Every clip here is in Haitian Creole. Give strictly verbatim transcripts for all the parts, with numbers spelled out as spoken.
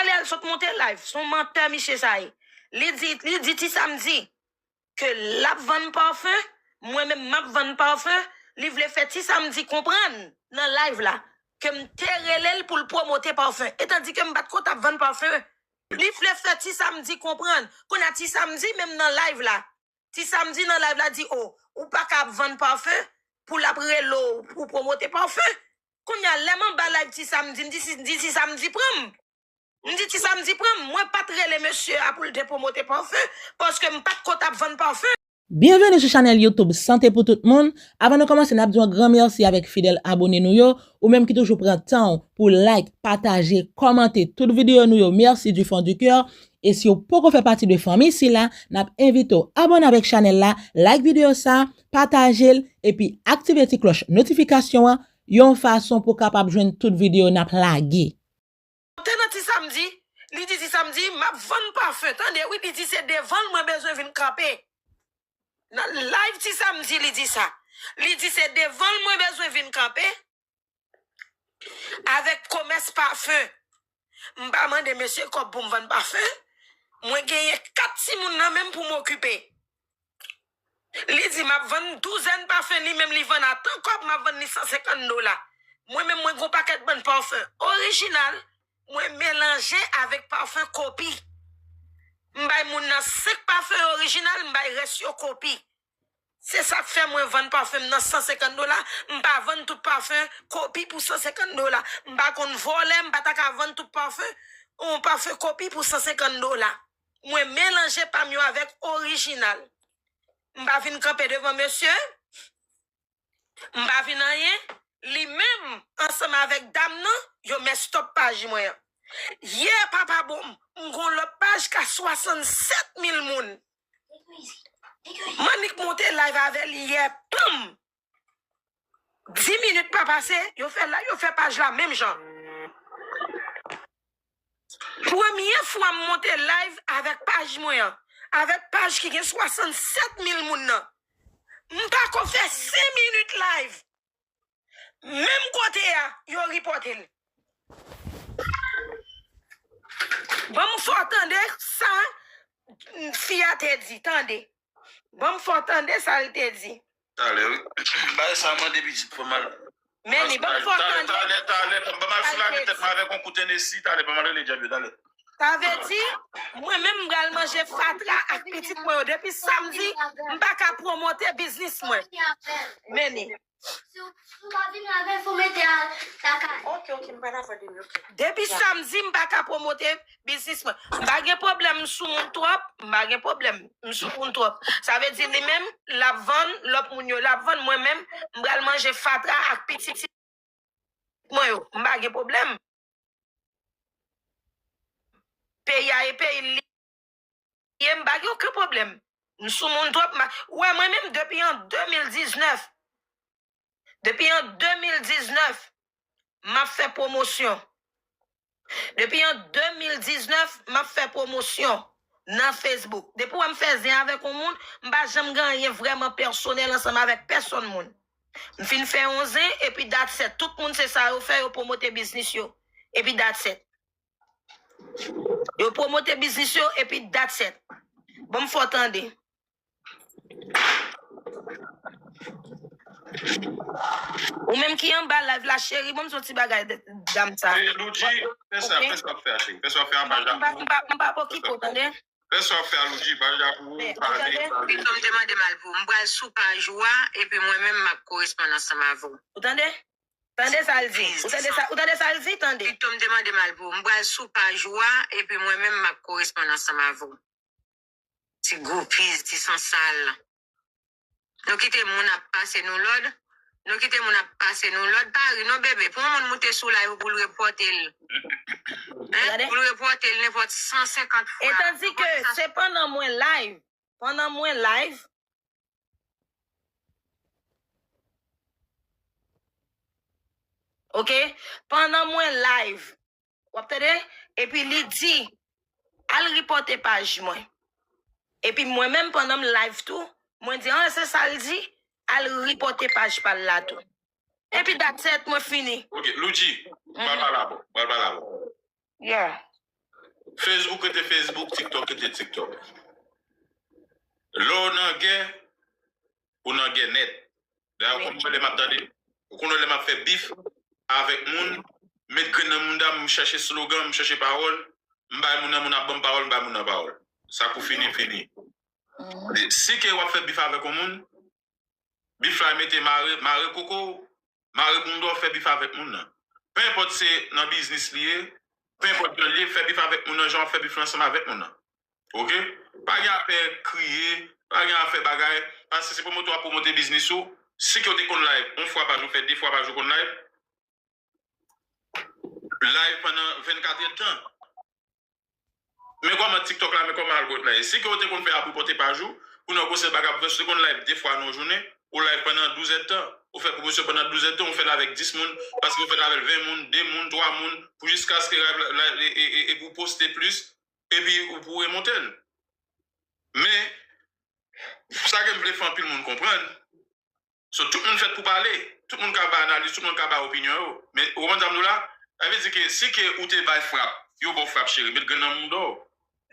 Pale al sot monte live, se yon mantè misye sa ye. Li di, li di Ti Samdi ke l ap vann pafen, mwen menm m ap vann pafen, li vle fè Ti Samdi konprann nan live la ke m te rele l pou l pwomote pafen, etandike m pa t ko t ap vann pafen. Li vle fè Ti Samdi konprann. Kounye a Ti Samdi menm nan live la, Ti Samdi nan live la di, o, ou pa ka ap vann pafen pou l ap rele w pou pwomote pafen. Kounye a lè m anba live Ti Samdi, m di, di Ti Samdi pran m. M di Ti Samdi pran m. Mwen pa t rele mesye a pou l te pwomote pafen, paske m pa t ko t ap vann pafen. Byenveni sou chanèl YouTube Sante pou tout moun. Avan nou kòmanse, n ap di yon gran mèsi avèk fidèl abone nou yo, ou menm ki toujou pran tan w pou like, pataje, kòmante tout videyo nou yo. Mèsi du fond du cœur. E si w poko fè pati de fanmi sila, n ap envite w abone avèk chanèl la, like videyo sa, pataje l, epi aktive ti klòch notifikasyon an, yon fason pou w kapab jwenn tout videyo n ap lage. Te nan Ti Samdi, li di Ti Samdi, m ap vann pafen, tande wi, li di se devan l mwen bezwen vin kanpe. Nan live Ti Samdi, li di sa. Li di se devan l mwen bezwen vin kanpe avèk komès pafen. M pa mande mesye kòb pou m vann pafen. Mwen genyen kat timoun nan men m pou m okipe. Li di m ap vann douzèn pafen, li menm li vann a tan kòb, m ap vann li san senkant dola. Mwen menm mwen gon pakèt bann pafen orijinal, mwen melanje avèk pafen kopi. M bay moun nan senk pafen orijinal, m bay rès yo kopi. Se sa k fè mwen vann pafen m nan san senkant dola, m pa vann tout pafen kopi pou san senkant dola. M pa konn vòlè, m pa ta ka vann tout pafen, yon pafen kopi pou san senkant dola. Mwen melanje pa m yo avèk orijinal. M pa vin kanpe devan mesye, m pa vin anyen. Li menm, ansanm avèk dam nan, yo mès up paj mwen an. Yè, papa bon, m gon lòt paj ka swasannsèt mil moun. M annik monte live avè li yè, panm! Dis minit pa pase, yo fè la, yo fè paj la menm jan. Premye fwa m monte live avèk paj mwen an, avèk paj ki gen swasannsèt mil moun nan. M pa ko fè senk minit live. Menm kote a, yo ripòte l. Ban m fè w tande sa fi a te di, tande. Ban m fè w tande sa l te di. Talè, wi. Bagay sa mande pitit fò mal. Men li, ban m fè w tande. Talè, talè, talè, ban m al soulaje tèt mwen avèk yon kout Hennessy, talè, ban m al rele djab yo, talè. Sa vle di, mwen menm m pral manje fatra ak pitit mwen yo. Depi samdi, m pa ka pwomote biznis mwen. Men li. Si w, si w pa vini avè l, fò mete al lakay. Ok, ok, m pa dakò de li, ok. Depi samdi, m pa ka pwomote biznis mwen. M pa gen pwoblèm, m sou moun twòp, m pa gen pwoblèm, m sou moun twòp. Sa vle di li menm, l ap vann, lòt moun yo, l ap vann, mwen menm, m pral manje fatra ak pitit mwen yo, m pa gen pwoblèm. Peyi a e peyi l li ye, m pa gen okenn pwoblèm. M sou moun twòp, m pa, ou wè mwen menm depi an de mil diznèf. Depi an de mil diznèf, m ap fè pwomosyon. Depi an de mil diznèf, m ap fè pwomosyon nan Facebook. Depi w wè m fè zen avèk yon moun, m pa janm gen anyen vrèman pèsonèl ansanm avèk pèsonn moun. M fin fè yon zen, epi that's it. Tout moun se sa yo fè, yo pwomote biznis yo. Epi that's it. Yo pwomote biznis yo, epi that's it. Ban m fè w tande. Ou menm ki anba live la, cheri, ban m di yon ti bagay de dam sa. Hey, Loudji, fè sa, fè sa w ap fè a, cheri. Fè sa w ap fè a, m pa, m pa, m pa, m pa okipe w, tande? Fè sa w ap fè a, Loudji, pale pou ou, pale, pale. Pito m te mande m al pou ou. M pral sou paj ou a, epi mwen menm m ap koresponn ansanm avè w. Ou tande? Tande sa l di. Ou tande sa, ou tande sa l di? Tande. Pito m te mande m al pou ou. M pral sou paj ou a, epi mwen menm m ap koresponn ansanm avè w. Ti groupiz, ti sansal. Nou kite moun ap pase nou lòd. Nou kite moun ap pase nou lòd. Pa ri non, bebe. Pou yon moun moute sou live pou l repòte l. Hein? Pou l repòte l nenpòt san senkant fwa. E tandi ke se pandan mwen live, pandan mwen live, ok? Pandan mwen live, w ap tande? Epi li di, al ripòte paj mwen. Epi mwen menm, pandan m live tou, mwen di, an, se sa l di, al ripòte paj pa l la tou. Epi that's it, mwen fini. Ok, Loudji, m pral pale avè w, m pral pale avè w. Yeah. Facebook rete Facebook, TikTok rete TikTok. Lè w nan gè, ou nan gè nèt. Dayè, ou konn wè lè m ap tande, ou konn wè lè m ap fè bif avèk moun, met grenn nan mouda m, m chèche slogan, m chèche pawòl, m bay moun nan, moun ap ban m pawòl, m bay moun nan pawòl. Sa kou fini, fini. Si ke w ap fè bif avèk yon moun, bif la mete mare, mare koko w, mare bounda w, fè bif avèk moun nan. Penpòt se nan biznis li ye, penpòt jan li ye, fè bif avèk moun nan, jan w ap fè bif la ansanm avèk moun nan. Oke? Pa gen afè kriye, pa gen afè bagay, paske se pwomote w ap pwomote biznis ou. Si ke w te konn live yon fwa pa jou, fè de fwa pa jou konn live. Live pandan vennkat èdtan. Men kòman TikTok la, men kòman algoritm la ye. Si ke w te konn fè apre pòte pa jou, kounye a w konsèy bagay ap fè, si w te konn live de fwa nan yon jounen, ou live pandan douz èdtan, ou fè pwomosyon pandan douz èdtan, ou fè l avèk dis moun, paske ou fè l avèk ven moun, de moun, twa moun, pou jiskaske live la, la, e, e, e, epi w poste plis, epi ou pou remonte l. Men, sa ke m vle fè anpil moun konprann, so, tout moun fèt pou pale, tout moun ka bay analiz, tout moun ka bay opinyon yo. Men, ou konprann sa m di w la? Sa vle di ke si ke ou te bay frap, yo ba w frap cheri, met grenn nan mouda w.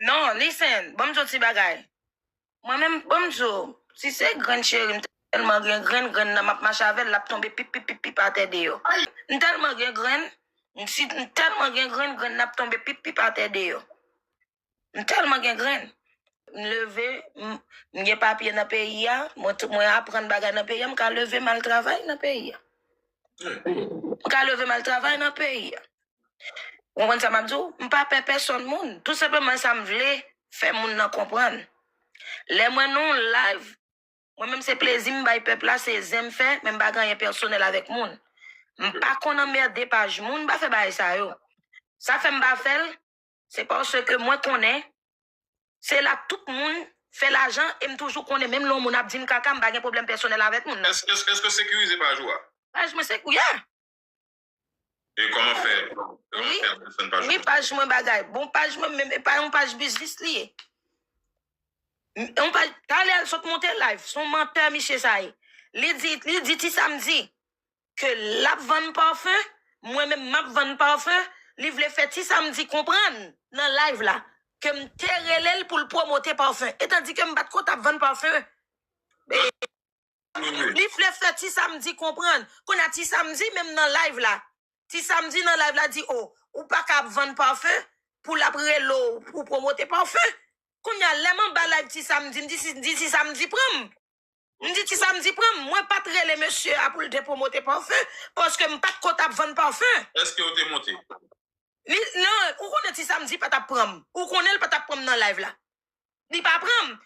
Non, listen, ban m di w ti bagay. Mwen menm, ban m di w, si se grenn cheri, m tèlman gen grenn, grenn nan m ap mache avè l, l ap tonbe pip, pip, pip, pip atè deyò. M tèlman gen grenn, m si, m tèlman gen grenn, grenn nan ap tonbe pip, pip atè deyò. M tèlman gen grenn. M leve, m, m gen papye nan peyi a, mwen, mwen aprann bagay nan peyi a, m ka leve m al travay nan peyi a. M ka leve m al travay nan peyi a. Ou konprann sa m ap di w? M pa pè pèsòn moun. Tou senpleman sa m vle fè moun nan konprann. Lè mwen nan yon live, mwen menm se plezi m bay pèp la, se zen m fè, men m pa gen anyen pèsonèl avèk moun. M pa konn anmède paj moun, m pa fè bagay sa yo. Sa fè m pa fè l, se paske mwen konnen se la tout moun fè lajan e m toujou konnen menm lè yon moun ap di m kaka, m pa gen pwoblèm pèsonèl avèk moun nan. Èske, èske, èske w sekirize paj ou a? Paj mwen sekirize, yeah. E kòman fè? Kòman fè ap desann paj ou? Wi, paj mwen bagay. Bon, paj mwen menm, e pa yon paj biznis li ye. Yon paj, talè l sot monte live, se yon mantè misye sa ye. Li di, li di Ti Samdi ke l ap vann pafen, mwen menm m ap vann pafen, li vle fè Ti Samdi konprann nan live la ke m te rele l pou l pwomote pafen. Etandike m pa t ko t ap vann pafen. Li vle fè Ti Samdi konprann. Kounye a Ti Samdi menm nan live la. Ti Samdi nan live la di, o, ou pa ka ap vann pafen pou l ap rele w pou pwomote pafen. Kounye a lè m anba live Ti Samdi, m di, di Ti Samdi pran m. M di Ti Samdi pran m. Mwen pa t rele mesye a pou l te pwomote pafen, paske m pa t ko t ap vann pafen. Èske w te monte? Li, non, ou konnen Ti Samdi pa t ap pran m. Ou konnen l pa t ap pran m nan live la. Li pa pran m.